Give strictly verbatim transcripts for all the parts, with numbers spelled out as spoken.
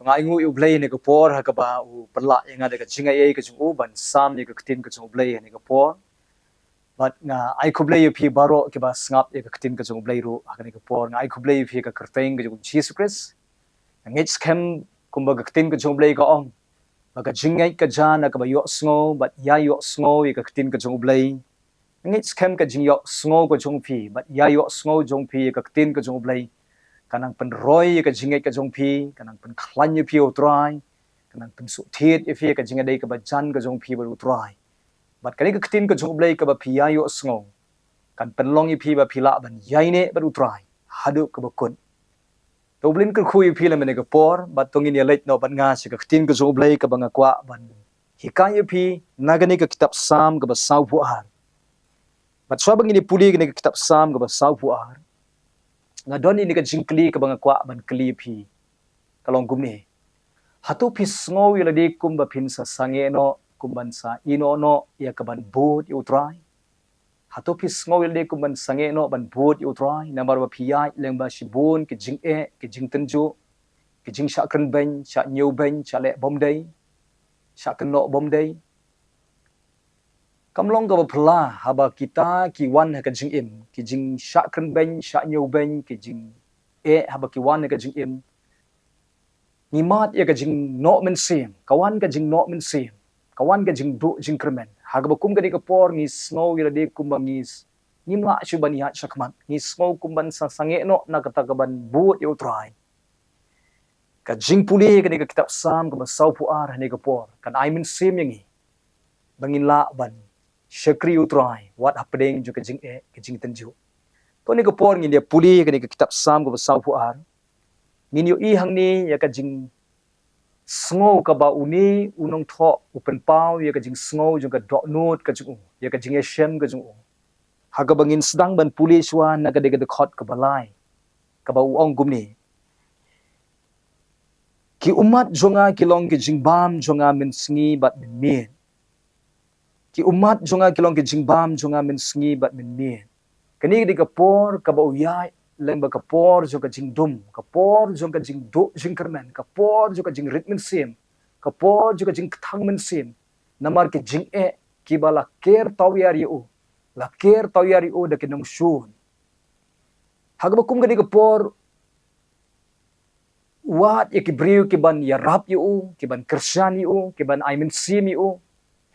Nga ainguh ïa U Blei ha kane ka por ha kaba u pynlah ïa nga da ka jingaiei ka jong u ban sam ïa ka ktien ka jong U Blei ha kane ka por. Bad nga ai khublei ïa phi baroh kiba sngap ïa ka ktien ka jong U Blei ruh ha kane ka por. Nga ai khublei ïa phi ha ka kyrteng ka jong U Jisu Khrist. Nga ngeit skhem kumba ka ktien ka jong U Blei ka ong ba ka jingngeit ka jan ha kaba ïohsngew bad ïa ïohsngew ïa ka ktien ka jong U Blei. Nga ngeit skhem ka jingïohsngew ka jong phi bad ïa ïohsngew jong phi ïa ka ktien ka jong U Blei ka nang pynroi ïa ka jingngeit ka jong phi, ka nang pynkhlaiñ ïa phi ïa U Trai, ka nang pynsuhthied ïa phi ïa ka jingïadei kaba jan ka jong phi bad U Trai. Bad kane ka ktien ka jong U Blei kaba phi ïa ïohsngew kan pynlong ïa phi ba phi lah ban ïaineh bad U Trai haduh kaba kut. To U Blei un kyrkhu ïa phi lem ha kane ka por, bad to ngin ïa leit noh bad nga sha ka ktien ka jong U Blei kaba nga kwah ban hikai ïa phi na kane ka kitab Salm kaba sawphew ar. Bad shuwa ba ngin ïa pule kane ka kitab Salm kaba sawphew ar, nga don ïa kane ka jingkylli kaba nga kwah ban kylli ïa phi. Ka long kumne. Hato phi sngew ïa lade kumba phin sa sangeh noh, kumban sa ïehnoh noh ïa kaban bud ïa U Trai? Hato phi sngew ïa lade kumban sangeh noh ban bud ïa U Trai, namar ba phi ïaid lyngba shibun ki jingeh, ki jingtynjuh, ki jingshah kren beiñ, shah ñiew beiñ, shah leh bymdei, shah kynnoh bymdei? Kam long kaba phylla haba kita ki wan ha ka jingim, ki jingshah kren beiñ, shah ñiew beiñ, ki jingeh haba ki wan ha ka jingim. Ngi mad ïa ka jingnoh mynsiem, ka wan ka jingnoh mynsiem, ka wan ka jingduh jingkyrmen. Ha kaba kum kane ka por ngi sngew ïa lade kumba ngi s-, ngim lah shuh ban ïaid shakhmat, ngi sngew kumban sa sangeh noh na kata kaban bud ïa U Trai. Ka jingpule kane ka kitab Salm kaba sawphew ar ha kane ka por kan ai mynsiem ïa ngi ba ngin lah ban shakri U Trai wat hapdeng jong ka jingeh, ka jingtynjuh. To ha kane ka por ngin ïa pule kane ka kitab Salm kaba sawphew ar. Ngin ïohi hangne ïa ka jingsngew kaba une u nongthoh u pynpaw ïa ka jingsngew jong ka dohnud ka jong u, ïa ka jingïashem ka jong u. Ha kaba ngin sdang ban pule shuwa na ka dei ka dkhot kaba lai, kaba u ong kumne. Ki ummat jong nga ki long ki jingbam jong nga mynsngi bad mynmiet. Ki ummat jong nga ki long ki jingbam jong nga mynsngi bad mynmiet. Kane ka dei ka por kaba u ïaid lyngba ka por jong ka jingdum, ka por jong ka jingduh jingkyrmen, ka por jong ka jingrit mynsiem, ka por jong ka jingkthang mynsiem. Namar ki jingeh kiba la ker tawiar ïa u, la ker tawiar ïa u da ki nongshun. Ha kaba kum kane ka por, wat ïa ki briew kiban ïarap ïa u, kiban kyrshan ïa u, kiban ai mynsiem ïa u.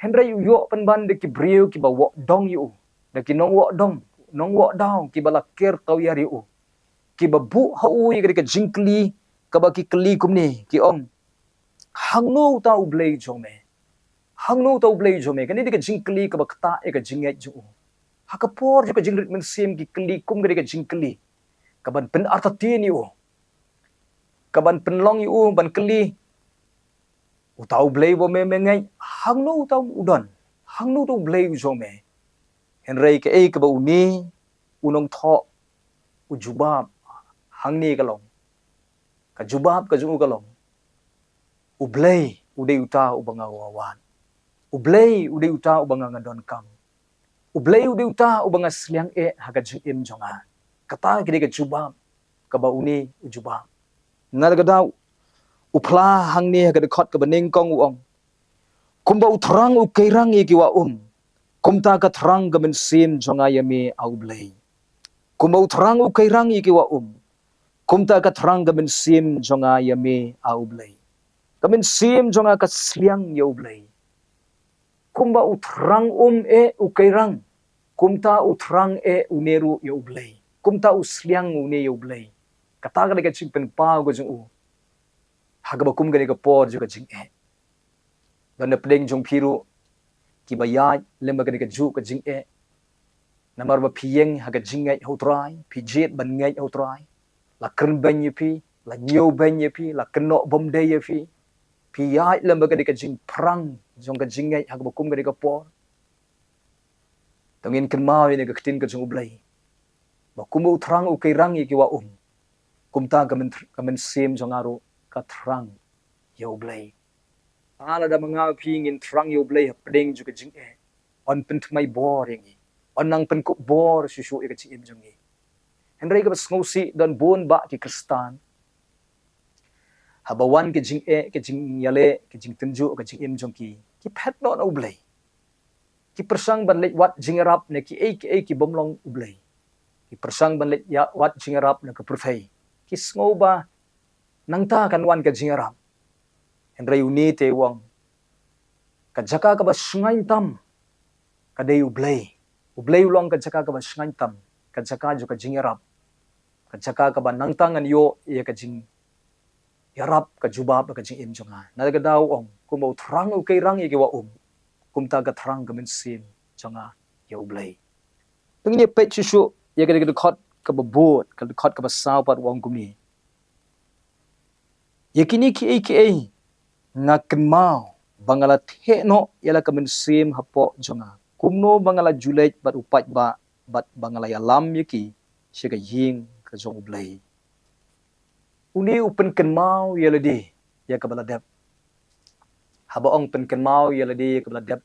Hynrei u ïoh pynban da ki briew kiba wok dong ïa u, da ki nongwok dong, nongwok daw kiba la ker tawiar ïa u, kiba buh ha u ïa ka dei ka jingkylli kaba ki kylli kumne, ki ong, hangno uta U Blei jong me? Hangno uta U Blei jong me? Kane dei ka jingkylli kaba ktah ïa ka jingngeit jong u. Ha ka por jong ka jingrit mynsiem ki kylli kum ka dei ka jingkylli kaban pynartatien ïa u, kaban pynlong ïa u ban kylli, uta U Blei ba me me ngeit, hangno uta u don? Hangno uta U Blei u jong me? Hynrei kaei kaba une u nongthoh u jubab hangne ka long, ka jubab ka jong u ka long, U Blei u dei uta uba nga wad. U Blei u dei uta uba nga, nga donkam. U Blei u dei uta uba nga sliang eh ha ka jingim jong nga. Kata ka dei ka jubab kaba une u jubab. Na ka daw u phla hangne ha ka dkhot kaba nyngkong u ong, kumba u thrang u keirang ïa ki wah um, kumta ka thrang ka mynsiem jong nga ïa me, A U Blei. Kumba u thrang u keirang ïa ki wah um, kumta ka thrang ka mynsiem jong nga ïa me, A U Blei. Ka mynsiem jong nga ka sliang ïa U Blei. Kumba u thrang um eh u keirang, kumta u thrang eh une ruh ïa U Blei. Kumta u sliang une ïa U Blei. Kata ka dei ka jingpynpaw ka jong u ha kaba kum kane ka por jong ka jingeh. Don na pdeng jong phi ruh kiba ïaid lem bad kane kajuh ka jingeh. Namar ba phi ïeng ha ka jingngeit ha U Trai, phi jied ban ngeit ha U Trai. La kren beiñ ïa phi, la ñiew beiñ ïa phi, la kynnoh bymdei ïa phi. Phi ïaid lem bad kane ka jingpyrang jong ka jingngeit ha kaba kum kane ka por. To ngin kynmaw ïa kane ka ktien ka jong U Blei, ba kumba u thrang u keirang ïa ki wah um, kumta ka myn-, ka mynsiem jong nga ruh ka thrang ïa U Blei. Lada ma nga phi ngin thrang ïa U Blei ha pdeng jong ka jingeh, yn pynthymmai bor ïa ngi, yn nang pynkup bor shuh shuh ïa ka jingim jong ngi. Hynrei kaba sngewsih, don bun bah ki Khristan Haba wan ka jingeh, ka jingïaleh, ka jingtynjuh, ka jingim jong ki, ki phet noh na U Blei. Ki pyrshang ban leit wad jingïarap na kiei kiei ki bym long U Blei. Ki pyrshang ban leit ïa wad jingïarap na ka pyrthei. Ki sngew ba nangta kan wan ka jingïarap. Hynrei une te u ong, ka jaka kaba shngaiñ tam ka dei U Blei. U Blei u long ka jaka kaba shngaiñ tam, ka jaka jong ka jingïarap, ka jaka kaba nangta ngan ïoh ïa ka jingïarap, ka jubab ka jingim jong nga. Na kata ka daw u ong, kumba u thrang u keirang ïa ki ba um, kumta ka thrang ka mynsiem jong nga ïa U Blei. Te ngin ïa peit shuh shuh ïa ka dkhot kaba bud, ka dkhot kaba saw pat, u ong kumne: Ïa kine kiei kiei nga kynmaw ba nga la theh noh ïa la ka mynsiem hapoh jong nga, kumno ba nga la ju leit bad u paidbah, bad ba nga la ïalam ïa ki sha ka ïing ka jong U Blei. Une u pynkynmaw ïa lade ïa kaba la dep. Haba ong pynkynmaw ïa lade ïa kaba la dep,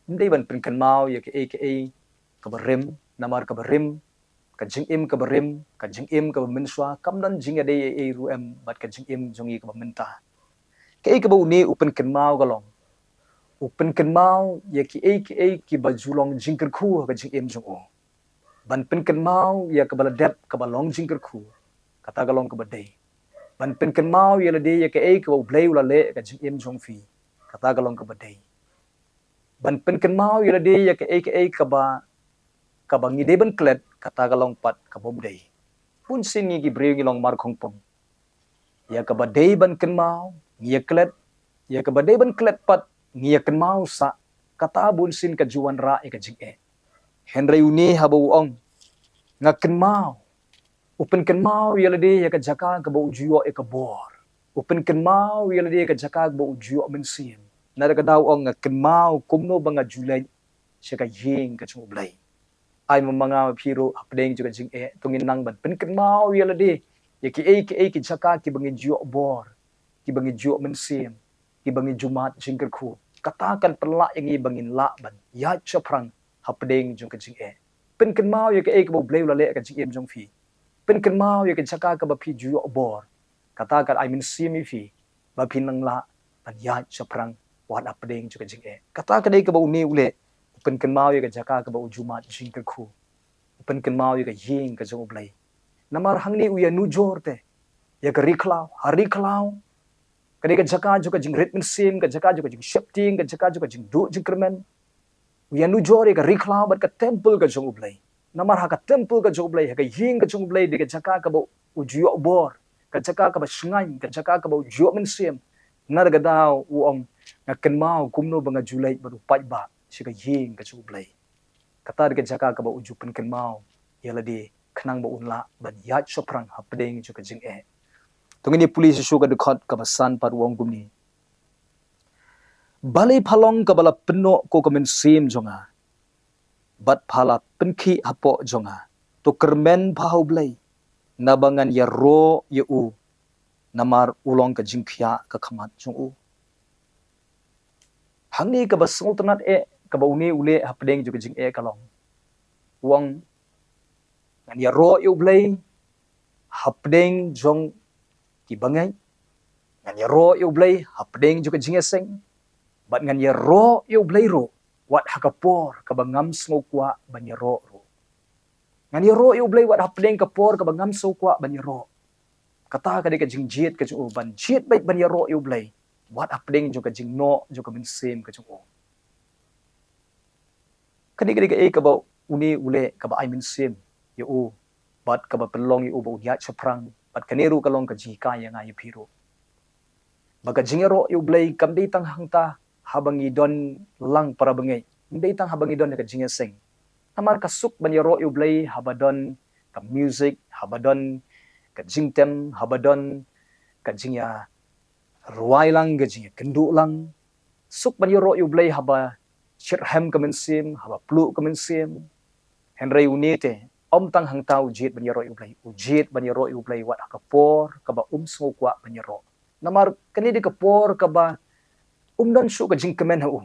ym dei ban pynkynmaw ïa kaei kaei kaba rim, namar kaba rim, ka jingim kaba rim, ka jingim kaba mynshuwa, kam don jingïadei ei ei ruh em bad ka jingim jong ngi kaba mynta. Kaei kaba une u pynkynmaw ka long, u pynkynmaw ïa kiei kiei kiba ju long jingkyrkhu ha ka jingim jong u. Ban pynkynmaw ïa kaba la dep kaba long jingkyrkhu, kata ka long kaba dei. Ban pynkynmaw ïa lade ïa kaei kaba U Blei u la leh ha ka jingim jong phi, kata ka long kaba dei. Ban pynkynmaw ïa lade ïa kaei kaei kaba, kaba ngi dei ban klet, kata ka long pat kaba ym dei. Bunsien ngi ki briew ngi long markhongpong. Ïa kaba dei ban kynmaw ngi ïa klet, ïa kaba dei ban klet pat ngi ïa kynmaw sah. Kata bunsien ka ju wanrah ïa ka jingeh. Hynrei une haba u ong, nga kynmaw, u pynkynmaw ïa lade ïa ka jaka kaba u ju ïoh ïa ka bor, u pynkynmaw ïa lade ïa ka jaka kaba u ju ïoh mynsiem. Na kata ka daw u ong, nga kynmaw kumno ba nga ju leit sha ka ïing ka jong U Blei. Ai ma nga ma phi ruh hapdeng jong ka jingeh, to ngin nang ban pynkynmaw ïa lade ïa kiei kiei ki jaka kiba ngi ju ïoh bor, kiba ngi ju ïoh mynsiem, kiba ngi ju mad jingkyrkhu. Kata kan pynlah ïa ngi ba ngin lah ban ïaid shaphrang hapdeng jong ka jingeh. Pynkynmaw ïa kaei kaba U Blei u la leh ha ka jingim jong phi. Pynkynmaw ïa ka jaka kaba phi ju ïoh bor. Kata kan ai mynsiem ïa phi ba phin nang lah ban ïaid shaphrang wat hapdeng jong ka jingeh. Kata ka dei kaba une u leh, u pynkynmaw ïa ka jaka kaba u ju mad jingkyrkhu, u pynkynmaw ïa ka ïing ka jong U Blei. Namar hangne u ïanujor te ïa ka ri khlaw, ha ri khlaw ka dei ka jaka jong ka jingrit mynsiem, ka jaka jong ka jingsheptieng, ka jaka jong ka jingduh jingkyrmen. U ïanujor ïa ka ri khlaw bad ka temple ka jong U Blei. Namar ha ka temple ka jong U Blei, ha ka ïing ka jong U Blei, dei ka jaka kaba u ju ïoh bor, ka jaka kaba shngaiñ, ka jaka kaba u ju ïoh mynsiem. Na kata ka daw u ong, nga kynmaw kumno ba nga ju leit bad u paidbah sha ka ïing ka jong U Blei. Kata dei ka jaka kaba u ju pynkynmaw ïa lade khnang ba un lah ban ïaid shaphrang hapdeng jong ka jingeh. To ngin ïa pule shuh shuh ka dkhot kaba san pat, u ong kumne: Balei pha long kaba la pynnoh ko ka mynsiem jong nga, bad pha la pynkhih hapoh jong nga? To kyrmen pha ha U Blei, naba ngan ïaroh ïa u, namar u long ka jingphiah ka khmat jong u. Hangne kaba sngewtynnat eh kaba une u leh hapdeng jong ka jingeh ka long, u ong, ngan ïaroh ïa U Blei hapdeng jong ki bangeit, ngan ïaroh ïa U Blei hapdeng jong ka jingïaseng, bad ngan ïaroh ïa U Blei ruh wat ha ka por kaba ngam sngewkwah ban ïaroh ruh. Ngan ïaroh ïa U Blei wat hapdeng ka por kaba ngam sngewkwah ban ïaroh. Kata ka dei ka jingjied ka jong u, ban jied beit ban ïaroh ïa U Blei wat hapdeng jong ka jingnoh jong ka mynsiem ka jong u. Kane ka dei kaei kaba une u leh kaba ai mynsiem ïa u bad kaba pynlong ïa u ba un ïaid shaphrang, bad kane ruh ka long ka jinghikai ïa nga ïa phi ruh, ba ka jingïaroh ïa U Blei kam dei tang hangta haba ngi don lang para bangeit, ym dei tang haba ngi don ha ka jingïaseng. Namar ka suk ban ïaroh ïa U Blei haba don ka music, haba don ka jingtem, haba don ka jingïarwai lang, ka jingïakynduh lang. Suk ban ïaroh ïa U Blei haba shitrhem ka mynsiem, haba pluh ka mynsiem. Hynrei une te ym tang hangta u jied ban ïaroh ïa U Blei, u jied ban ïaroh ïa U Blei wat ha ka por kaba um sngewkwah ban ïaroh. Namar kane dei ka por kaba um don shuh ka jingkmen ha u.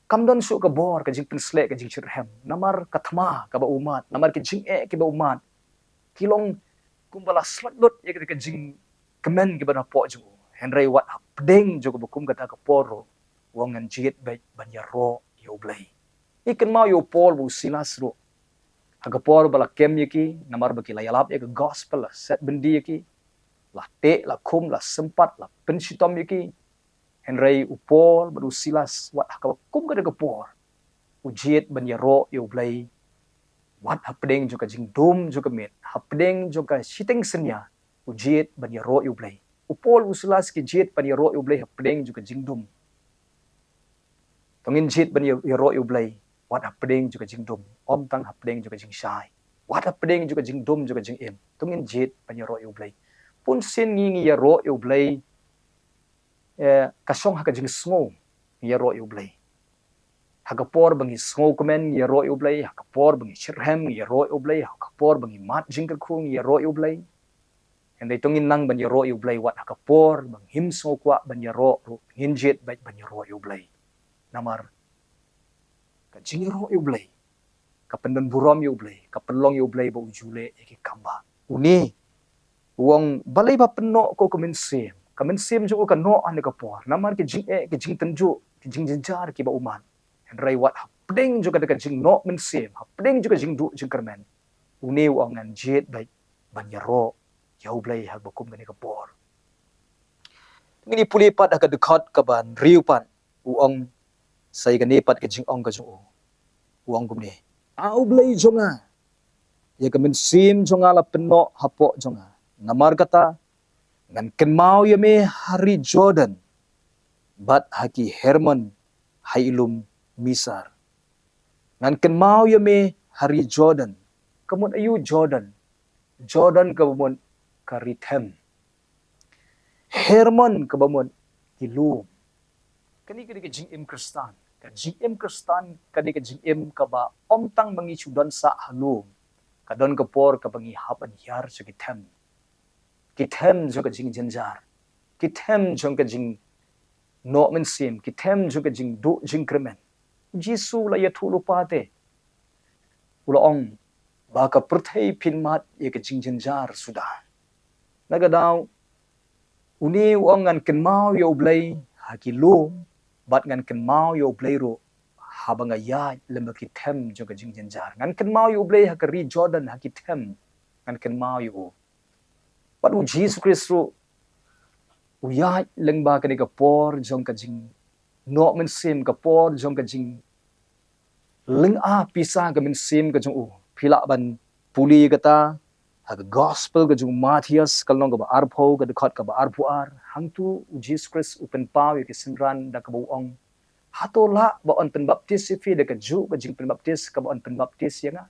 Kam don shuh ka bor, ka jingpynsleh, ka jingshitrhem. Namar ka thma kaba u mad, namar ki jingeh kiba u mad, ki long kumba la slak lut ïa ka jingkmen kiba na poh jong u. Hynrei wat hapdeng jong kaba kum kata ka por ruh, u ong ngan jied beit ban ïaroh ïa U Blei. Ngi kynmaw ïa u Paul bad u Silas ruh. Ha ka por ba la kem ïa ki, namar ba ki la ïalap ïa ka gospel, la set byndi ïa ki, la teh, la khum, la sympat, la pynshitom ïa ki. Hynrei u Paul bad u Silas, wat ha kaba kum kata ka por, u jied ban ïaroh ïa U Blei. Wat hapdeng jong ka jingdum jong ka miet, hapdeng jong ka shiteng synñia, u jied ban ïaroh ïa U Blei. U Paul, u Silas ki jied ban ïaroh ïa U Blei hapdeng jong ka jingdum. To ngin jied ban ïa-, ïaroh ïa U Blei wat hapdeng jong ka jingdum, ym tang hapdeng jong ka jingshai. Wat hapdeng jong ka jingdum jong ka jingim, to ngin jied ban ïaroh ïa U Blei. Bunsien ngi, ngi ïaroh ïa U Blei, eh, ka shong ha ka jingsngew, ngi ïaroh ïa U Blei. Ha ka por ba ngi sngewkmen, ngi ïaroh ïa U Blei. Ha ka por ba ngi shitrhem, ngi ïaroh ïa U Blei. Ha ka por ba ngi mad jingkyrkhu, ngi ïaroh ïa U Blei. Hynrei to ngin nang ban ïaroh ïa U Blei wat ha ka por ba ngim sngewkwah ban ïaroh ruh, ngin jied beit ban ïaroh ïa U Blei. Namar ka jingïaroh ïa U Blei ka pyndonburom ïa U Blei, ka pynlong ïa U Blei ba u ju leh ïa ki kam ba. Une u ong, balei ba pynnoh ko ka mynsiem? Ka mynsiem jong u ka noh ha kane ka por namar ki jingeh, ki jingtynjuh, ki jingjynjar kiba u mad. Hynrei wat hapdeng jong kata ka jingnoh mynsiem, hapdeng jong ka jingduh jingkyrmen, une u ong ngan jied beit ban ïaroh ïa U Blei ha kaba kum kane ka por. Ngin ïa pule pat ha ka dkhot kaba hynriew pat, u ong sa ïa kane pat ka jingong ka jong u. U ong kumne: A U Blei jong nga, ïa ka mynsiem jong nga la pynnoh hapoh jong nga. Namar kata, ngan kynmaw ïa me ha ri Jordan, bad ha ki Hermon ha i lum Misar. Ngan kynmaw ïa me ha ri Jordan. Ka mut aïu Jordan? Jordan kaba mut ka ri them. Hermon kaba mut ki lum. Kane ka dei ka jingim Khristan. Ka jingim Khristan ka dei ka jingim kaba ym tang ba ngi shu don sah ha lum. Ka don ka por kaba ngi hap ban hiar sha ki them. Ki them jong ka jingjynjar. Ki them jong ka jingnoh mynsiem. Ki them jong ka jingduh jingkyrmen. U Jisu u la ïathuh lypa te. U la ong ba ka pyrthei phin mad ïa ka jingjynjar suda. Na ka daw, une u ong ngan kynmaw ïa U Blei ha ki lum, bad ngan kynmaw ïa U Blei ruh haba nga ïaid lem bad ki them jong ka jingjynjar. Ngan kynmaw ïa U Blei ha ka ri Jordan ha ki them. Ngan kynmaw ïa u. Bad u Jisu Khrist ruh u ïaid lyngba kane ka por jong ka jingnoh mynsiem, ka por jong ka jinglynga pisa ka mynsiem ka jong u. Phi lah ban pule kata ha ka gospel ka jong u Mathaios, ka lynnong kaba arphew, ka dkhot kaba arphew ar. Hangtu u Jisu Khrist u pynpaw ïa ki synran da kaba u ong: Hato lah ba yn pynbaptis ïa phi da kajuh ka jingpynbaptis kaba yn pynbaptis ïa nga?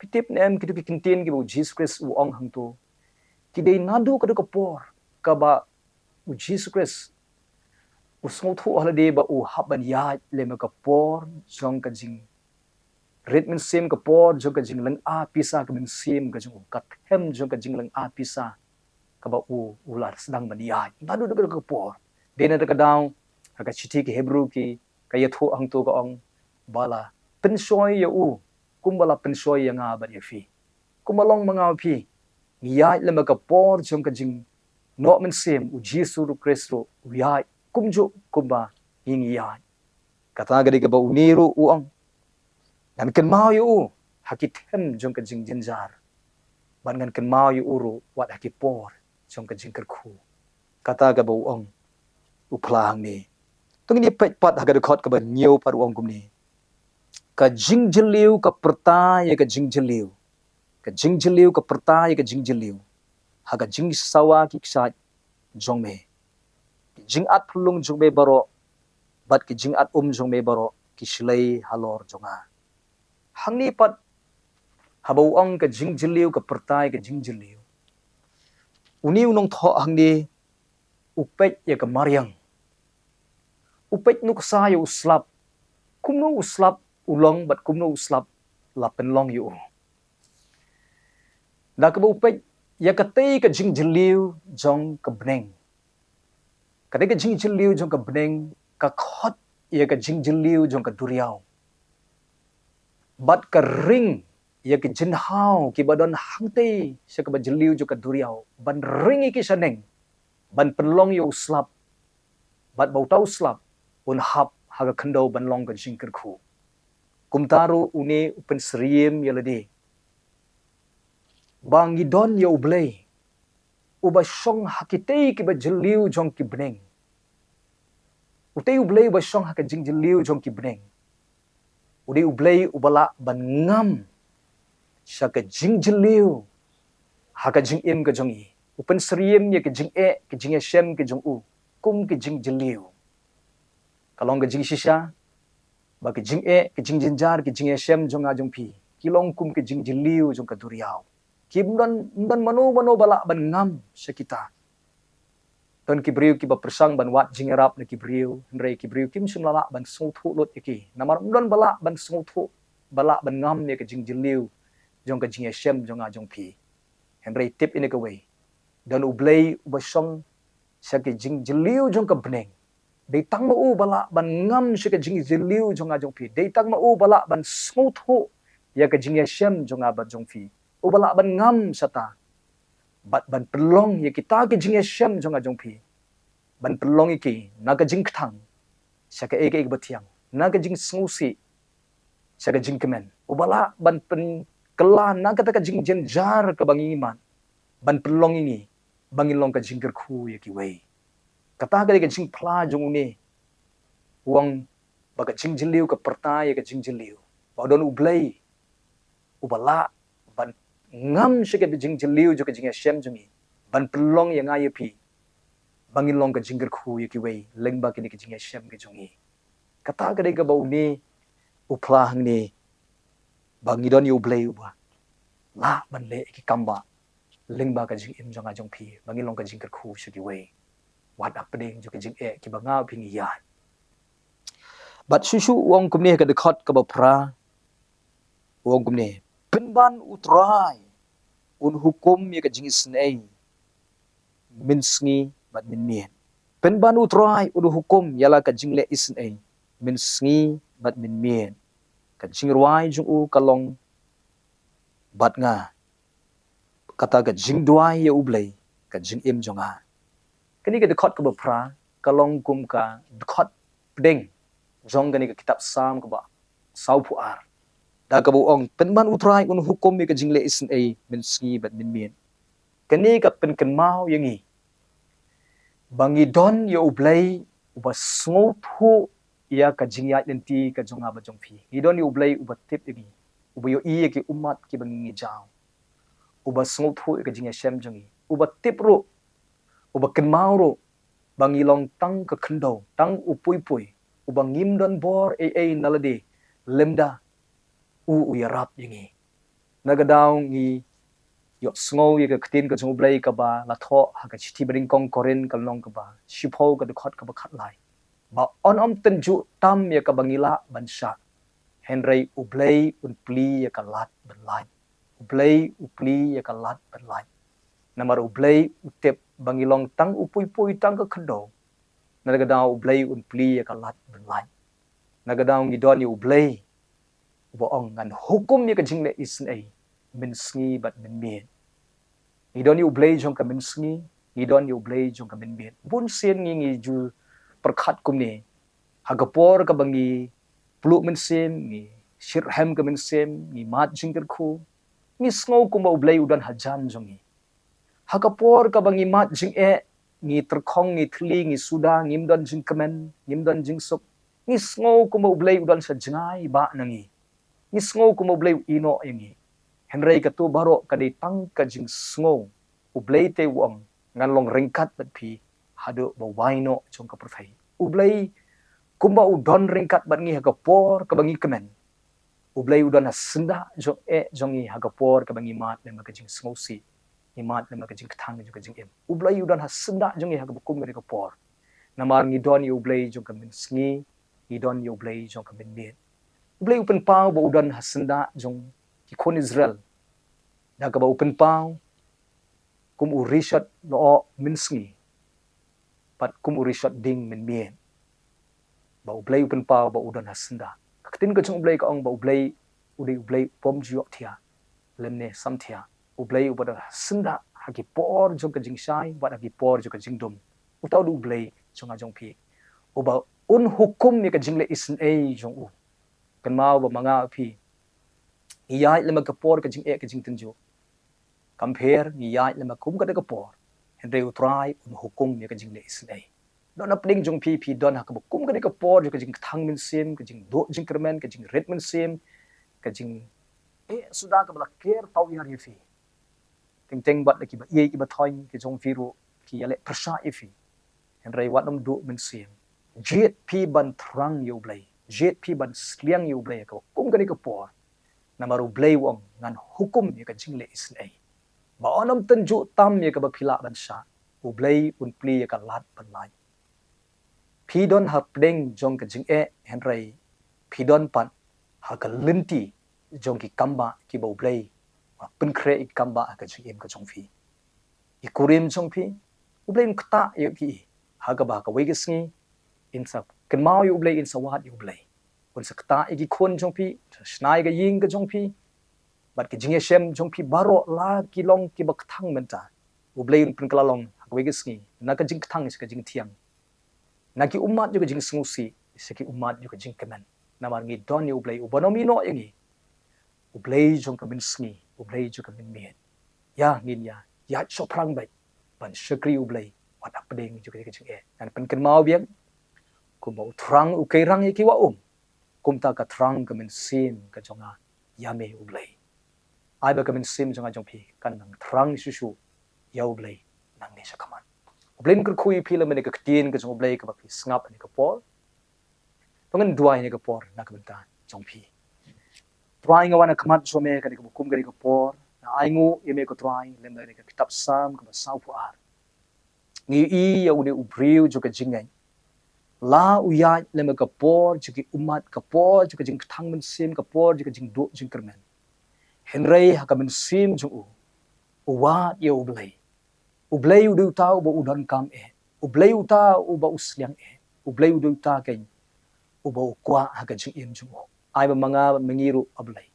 Phi tip ne em kito ki kyntien kiba u Jisu Khrist u ong hangtu, ki dei naduh kato ka por kaba u Jisu Khrist u sngewthuh ha lade ba u hap ban ïaid lem bad ka por jong ka jingrit mynsiem, ka por jong ka jinglynga pisa ka mynsiem ka jong u, ka them jong ka jinglynga pisa kaba u, u la sdang ban ïaid naduh kato ka por. Dei na kata ka daw ha ka shithi ki Hebru ki, ka ïathuh hangtu, ka ong ba la pynshoi ïa u kumba la pynshoi ïa nga bad ïa phi. Kumba long ma nga ma phi, ngi ïaid lem bad ka por jong ka jingnoh mynsiem, u Jisu Khrist ruh u ïaid kumjuh kumba ngi, ngi ïaid. Kata ka dei kaba une ruh u ong, ngan kynmaw ïa u ha ki them jong ka jingjynjar, bad ngan kynmaw ïa u ruh wat ha ki por jong ka jingkyrkhu. Kata kaba u ong u phla hangne. To ngin ïa peit pat ha ka dkhot kaba hynñiew pat, u ong kumne: Ka jingjylliew ka pyrta ïa ka jingjylliew. Ka jingjylliew ka pyrta ïa ka jingjylliew ha ka jingsawa ki kshaid jong me. Ki jingat phyllung jong me baroh bad ki jingat um jong me baroh ki shlei halor jong nga. Hangne pat, haba u ong ka jingjylliew ka pyrta ïa ka jingjylliew, une u nongthoh hangne u peit ïa ka mariang. U peit nuksa ïa u slap. Kumno u slap u long bad kumno u slap la pynlong ïa u. Da kaba u peit ïa katei ka jingjylliew jong ka bneng. Katei ka jingjylliew jong ka bneng ka khot ïa ka jingjylliew jong ka duriaw. Bad ka ring ïa ki jynhaw kiba don hangtei sha kaba jylliew jong ka duriaw ban ring ïa ki shaneng. ban pynlong ïa u slap, bad ba uta u slap un hap ha ka khyndew ban long ka jingkyrkhu. Kumta ruh une u pynsyriem ïa lade ba ngi don ïa U Blei uba shong ha kitei kiba jylliew jong ki bneng. Utei U Blei uba shong ha ka jingjylliew jong ki bneng, u dei U Blei uba lah ban ngam sha ka jingjylliew ha ka jingim ka jong ngi. U pynsyriem ïa ka jingeh, ka jingïashem ka jong u kum ka jingjylliew. Ka long ka jingshisha ba ka jingeh, ka jingjynjar, ka jingïashem jong nga jong phi ki long kum ka jingjylliew jong ka duriaw. Kim don, don mano mano ba lah ban ngam sha kita. Don ki briew kiba pyrshang ban wad jingïarap na ki briew, hynrei ki briew kim shym la lah ban sngewthuh lut ïa ki. Namar ym don ba lah ban sngewthuh, ba lah ban ngam ïa ka jingjylliew jong ka jingïashem jong nga jong phi. Hynrei tip ïa kawei, don U Blei uba shong sha ka jingjylliew jong ka bneng. Dei tang ma u ba lah ban ngam sha ka jingjylliew jong nga jong phi. Dei tang ma u ba lah ban sngewthuh ïa ka jingïashem jong nga bad jong phi. Uba lah ban ngam shata bad ban pynlong ïa kita ki jingïashem jong nga jong phi, ban pynlong ïa ki na ka jingkthang sha kaei kaei kaba thiang, na ka jingsngewsih sha ka jingkmen. Uba lah ban pynkylla na kata ka jingjynjar kaba ngi mad, ban pynlong ïa ngi ba ngin long ka jingkyrkhu ïa kiwei. Kata ka dei ka jingphla jong une u ong ba ka jingjylliew ka pyrta ïa ka jingjylliew, ba don U Blei uba lah ban ngam sha ka jingjylliew jong ka jingïashem jong ngi, ban pynlong ïa nga ïa phi ba ngin long ka jingkyrkhu ïa kiwei lyngba kine ka jingïashem ka jong ngi. Kata ka dei kaba une u phla hangne, ba ngi don ïa U Blei uba lah ban leh ïa ki kam ba lyngba ka jingim jong nga jong phi ba ngin long ka jingkyrkhu sha kiwei. Wat hapdeng jong ka jingeh kiba nga phi ngi ïaid. Bad shuh shuh u ong kumne ha ka dkhot kaba phra, u ong kumne, pynban U Trai un hukum ïa ka jingisynei mynsngi bad mynmiet. Pynban U Trai un hukum ïa la ka jingleh isynei mynsngi bad mynmiet. Ka jingrwai jong u ka long bad nga, kata ka jingduwai ïa U Blei ka jingim jong nga. Kane ka dkhot kaba phra ka long kum ka dkhot pdeng jong kane ka kitab Salm kaba sawphew ar, da kaba u ong, pynban U Trai un hukum ïa ka jingleh isynei mynsngi bad mynmiet. Kane ka pynkynmaw ïa ngi ba ngi don ïa U Blei uba sngewthuh ïa ka jingïaid lynti ka jong nga bad jong phi. Ngi don ïa U Blei uba tip ïa ngi, uba ïohi ïa ki ummat kiba ngi ngi jaw, uba sngewthuh ïa ka jingïashem jong ngi, uba tip ruh, uba kynmaw ruh ba ngi long tang ka khyndew, tang u pui pui, uba ngim don bor ei ei na lade lymda u u ïarap ïa ngi. Na ka daw ngi ïohsngew ïa ka ktien ka jong U Blei kaba la thoh ha ka shithi ba nyngkong Korinth ka lynnong kaba shiphew ka dkhot kaba khatlai, ba yn ym tynjuh tam ïa kaba ngi lah ban shah, hynrei U Blei un plie ïa ka lad ban lait. U Blei u plie ïa ka lad ban lait. Namar U Blei u tip ba ngi long tang u pui pui, tang ka khyndew. Na ka daw U Blei un plie ïa ka lad ban lait. Na ka daw ngi don ïa U Blei uba ong, ngan hukum ïa ka jingleh isynei mynsngi bad mynmiet. Ngi don ïa U Blei jong ka mynsngi, ngi don ïa U Blei jong ka mynmiet. Bun sien ngi ngi ju pyrkhat kumne, ha ka por kaba ngi pluh mynsiem, ngi shitrhem ka mynsiem, ngi mad jingkyrkhu, ngi sngew kumba U Blei u don hajan jong ngi. Ha ka por kaba ngi mad jingeh, ngi tyrkhong, ngi thylli, ngi suda, ngim don jingkmen, ngim don jingsuk, ngi sngew kumba U Blei u don sha jngai ba na ngi. Ngi sngew kumba U Blei u ïehnoh ïa ngi. Hynrei kato baroh ka dei tang ka jingsngew. U Blei te u ong, ngan long ryngkat bad phi haduh ba wai noh jong ka pyrthei. U Blei kumba u don ryngkat bad ngi ha ka por kaba ngi kmen. U Blei u don ha syndah jong eh jong ngi ha ka por kaba ngi mad lyngba ka jingsngewsih, ngi mad lyngba ka jingkthang jong ka jingim. U Blei u don ha syndah jong ngi ha kaba kum kane ka por. Namar ngi don ïa U Blei jong ka mynsngi, ngi don ïa U Blei jong ka mynmiet. U Blei u pynpaw ba u don ha syndah jong ki khun Israel, da kaba u pynpaw kum u rishot noh mynsngi bad kum u rishot ding mynmiet. Ba U Blei u pynpaw ba u don ha syndah. Ka ktien ka jong U Blei ka ong ba U Blei u dei U Blei u bym ju ïohthiah lymne samthiah. U Blei uba don ha syndah ha ki por jong ka jingshai bad ha ki por jong ka jingdum. Uta u dei U Blei jong nga jong phi, uba un hukum ïa ka jingleh isynei jong u. Kynmaw ba ma nga phi, ngi ïaid lem ha ka por ka jingeh ka jingtynjuh. Kam pher, ngi ïaid lem ha kum kata ka por, hynrei U Trai un hukum ïa ka jingleh isynei. Don hapdeng jong phi, phi don ha kaba kum kane ka por jong ka jingkthang mynsiem, ka jingduh jingkyrmen, ka jingrit mynsiem, ka jingeh suda kaba la ker tawiar ïa phi. Teng teng bad la kiba ïeit kiba thoiñ ki jong phi ruh ki ïaleh pyrshah ïa phi. Hynrei wat nym duh mynsiem. Jied phi ban thrang ïa U Blei, jied phi ban sliang ïa U Blei ha kaba kum kane ka por. Namar U Blei u ong, ngan hukum ïa ka jingleh isynei. Ba un nym tynjuh tam ïa kaba phi lah ban shah, U Blei un plie ïa ka lad ban lait. Phi don hapdeng jong ka jingeh, hynrei phi don pat ha ka lynti jong ki kambah kiba U Blei u la pynkhreh ïa ki kambah ha ka jingim ka jong phi. Ki kurim jong phi, U Blei un ktah ïa ki, ha kaba ha kawei ka sngi in sa kynmaw ïa U Blei, in sa wad ïa U Blei. Un sa ktah ïa ki khun jong phi, sa shna ïa ka ïing ka jong phi, bad ki jingïashem jong phi baroh, la ki long kiba kthang mynta, U Blei un pynkylla long ha kawei ka sngi na ka jingkthang sha ka jingthiang, na ki ummat jong ka jingsngewsih sha ki ummat jong ka jingkmen. Namar ngi don ïa U Blei uba nym ïehnoh ïa ngi, U Blei jong ka mynsngi, U Blei jong ka mynmiet. Ïa ngin ïa, ïa shaphrang beit ban shakri U Blei wat hapdeng jong ka jingeh. Ngan pynkynmaw biang, kumba u thrang u keirang ïa ki wah um, kumta ka thrang ka mynsiem ka jong nga ïa me, U Blei. Ai ba ka mynsiem jong nga jong phi kan nang thrang shuh shuh ïa U Blei nangne shakhmat. U Blei un kyrkhu ïa phi lem bad ïa ka ktien ka jong U Blei kaba phi sngap ha kane ka por. To ngin duwai ha kane ka por na ka bynta jong phi. Trai, nga wan ha khmat jong me ha kane ka, kum kane ka por. Nga ainguh ïa me ko Trai lem bad ïa ka kitab Salm kaba sawphew ar. Ngi ïohi ïa une u briew jong ka jingngeit, la u ïaid lem ha ka por jong ki ummat, ka por jong ka jingkthang mynsiem, ka por jong ka jingduh jingkyrmen. Hynrei ha ka mynsiem jong u, u wad ïa U Blei. U Blei u dei uta uba u donkam eh. U Blei uta uba u sliang eh. U Blei u dei uta keiñ uba u kwah ha ka jingim jong u. Ai ba ma nga ma ngi ruh, A Blei,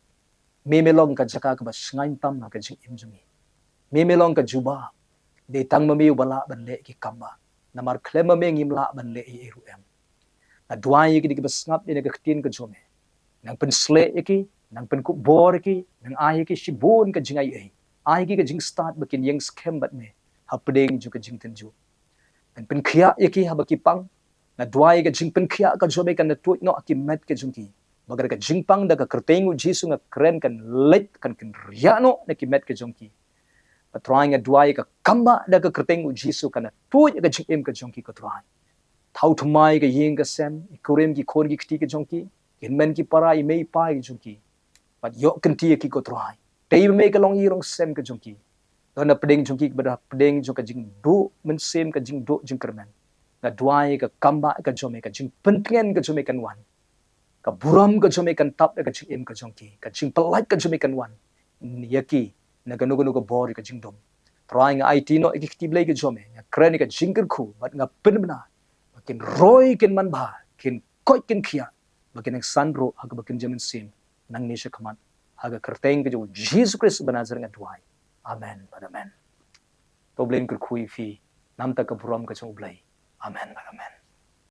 me me long ka jaka kaba shngaiñ tam ha ka jingim jong ngi. Me me long ka jubab. Dei tang ma me uba lah ban leh ki kam ba, namar khlem ma me ngim lah ban leh ei ei ruh em. Nga duwai ïa kine kiba sngap ïa kane ka ktien ka jong me. Nang pynshlur ïa ki, nang pynkup bor ïa ki, nang ai ïa ki shibun ka jingaiei. Ai ïa ki ka jingstad ba kin ïeng skhem bad me hapdeng jong ka jingtynjuh. Nang pynkhiah ïa ki haba ki pang. Nga duwai ka jingpynkhiah ka jong me kan da tuid noh ha ki met ka jong ki. Ba ka jingpang da ka kyrteng U Jisu nga kren kan leit, kan kynriah noh na ki met ka jong ki. Ba Trai, nga duwai ka kambah da ka kyrteng U Jisu kan da tuid ha ka jingim ka jong ki ko Trai. Thaw thymmai ka ïing ka sem, i kurim ki khun ki kti ka jong ki, ki hynmen ki para, i mei i pa ka jong ki. Bad ïoh kynti ïa ki ko Trai. Tei ba me ka long i rong sem ka jong ki. Don hapdeng jong ki, bad hapdeng jong ka jingduh mynsiem, ka jingduh jingkyrmen. Nga duwai ka kambah ka jong me, ka jingpyntngen ka jong me kan wan. Ka burom ka jong me kan tap ïa ka jingim ka jong ki. Ka jingpyllait ka jong me kan wan ïa ki na kano kano ka bor ïa ka jingdum. Trai, nga aiti noh ïa ki kti Blei ka jong me. Nga kren ïa ka jingkyrkhu bad nga pynbna ba kin roi, kin manbha, kin koit, kin khiah, ba kin nang san ruh ha kaba kin jia mynsiem nangne shakhmat. Ha ka kyrteng ka jong U Jisu Khrist uba Nasaret nga duwai. Amen bad amen. To U Blei un kyrkhu ïa phi. Namar ka burom ka jong U Blei. Amen bad amen.